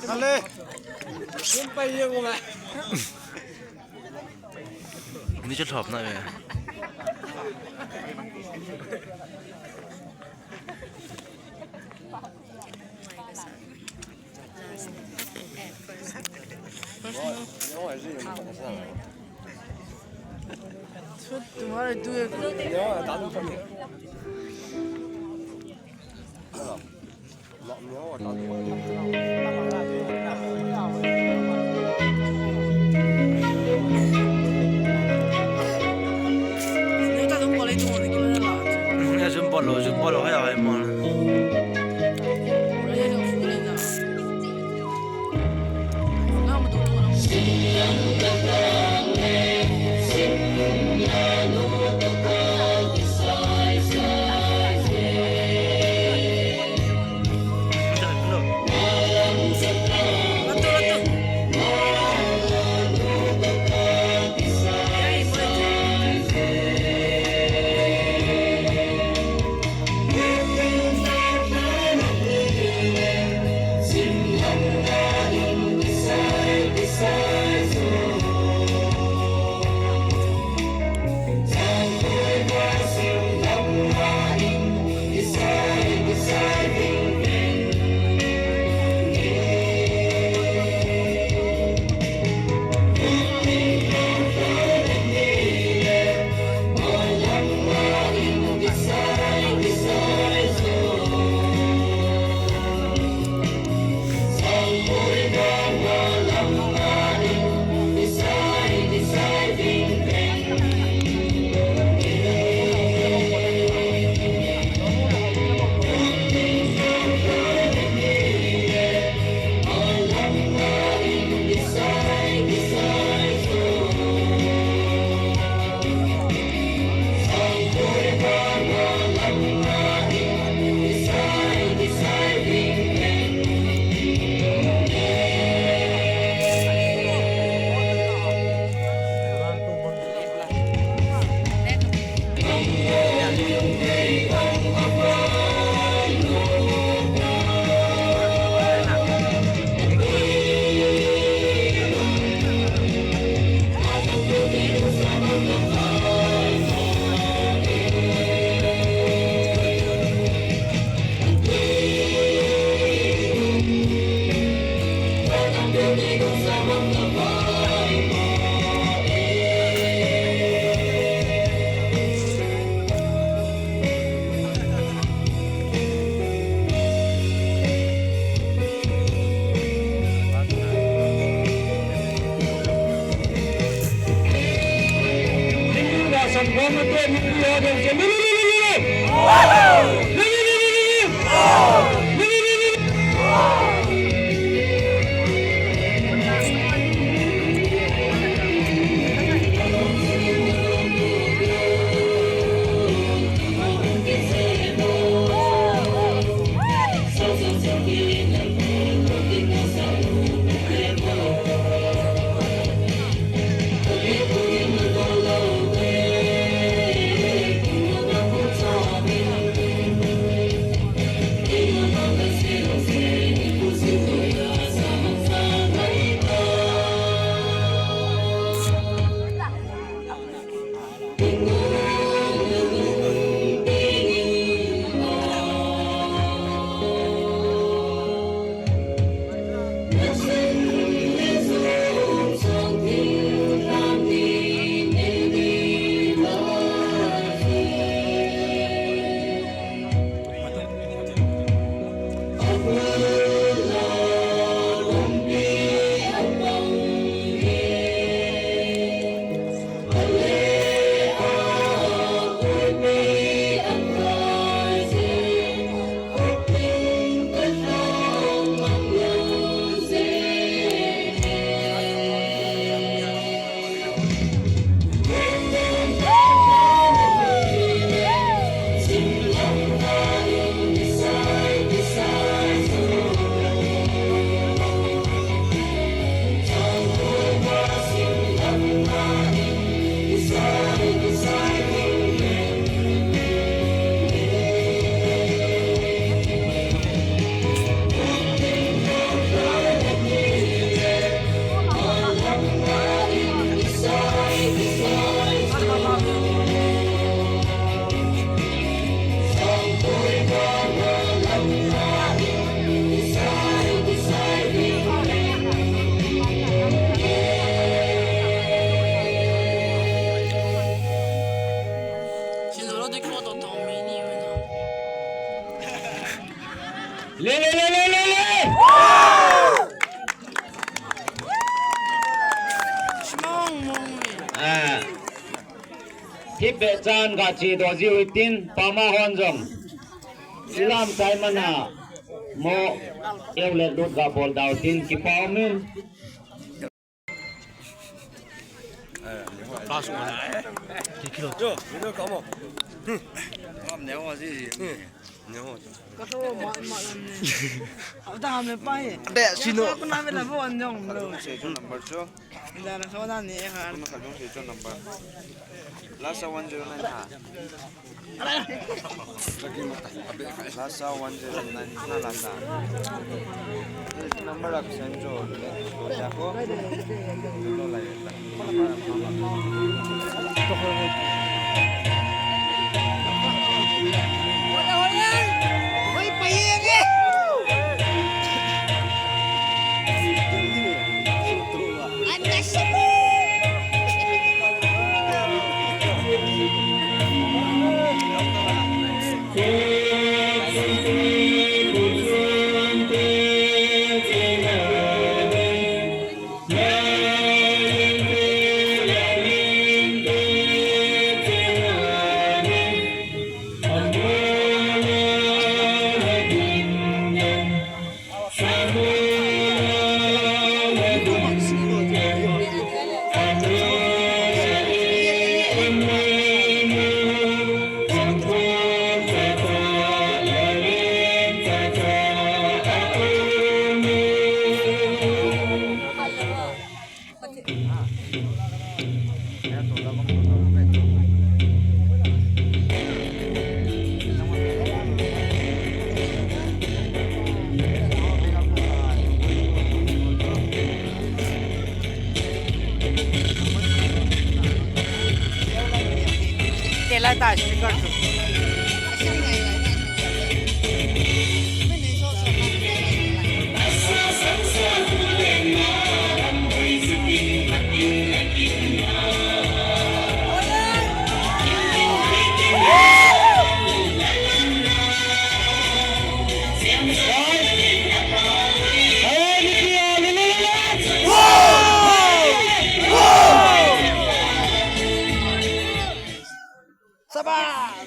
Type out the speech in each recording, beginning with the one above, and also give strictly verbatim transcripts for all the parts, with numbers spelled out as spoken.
Ale. Sim pai ye ko ma. Ni chu thlop na ve. Tomorrow do it. Le, le, le, le, le, le! Ah. Thipbeh chan ga chedoh jiu hitin, pama hon jong. Ilam chai mana mo eu le lut ga bol dau tin kipa umin. Last one. Kilo. Yo, you know, come on. Hmm. Come on, now, what is it? Hmm. Ka tho ma, ma lam ni. Au ta ham le pa hi. Be, sino. Ko na me la bo an jong lo. Khat jong se chu number chu. Da na so da ni e khan. Khat jong se chu number. Last one zero nine ha. Last one zero nine ha last. Number absent jo le. Ko ja ko. Lo lai. Tela ta speaker chu. Sabas!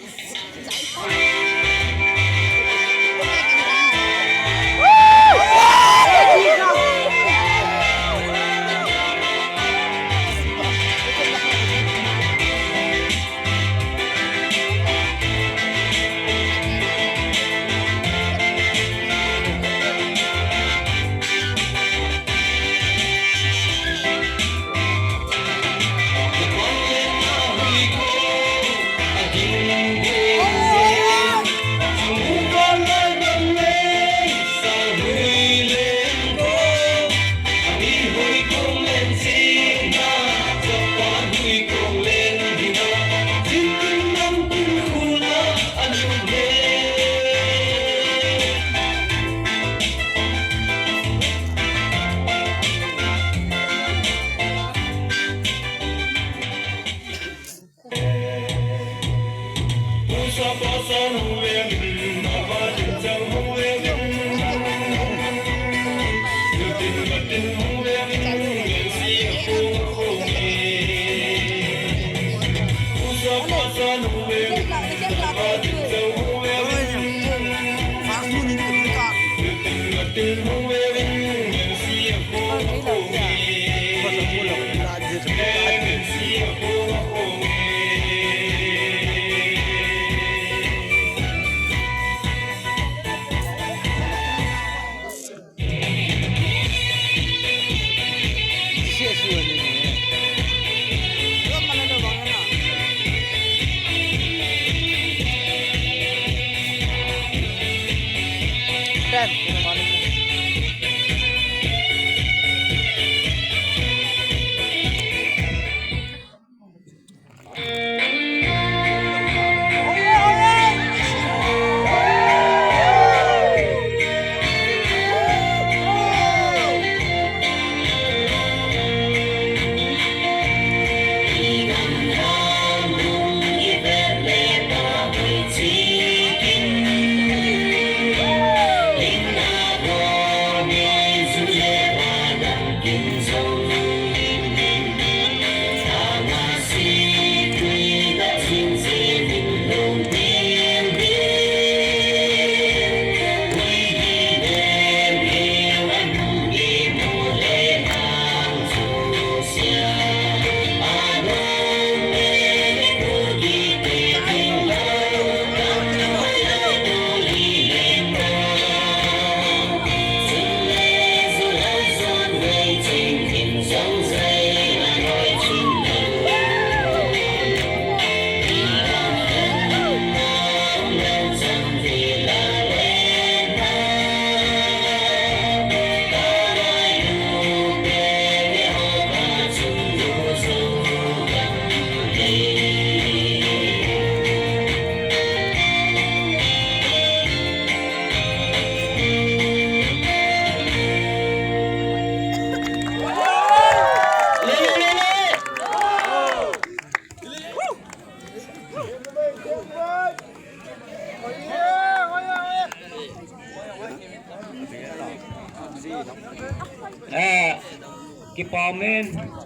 Kipa men.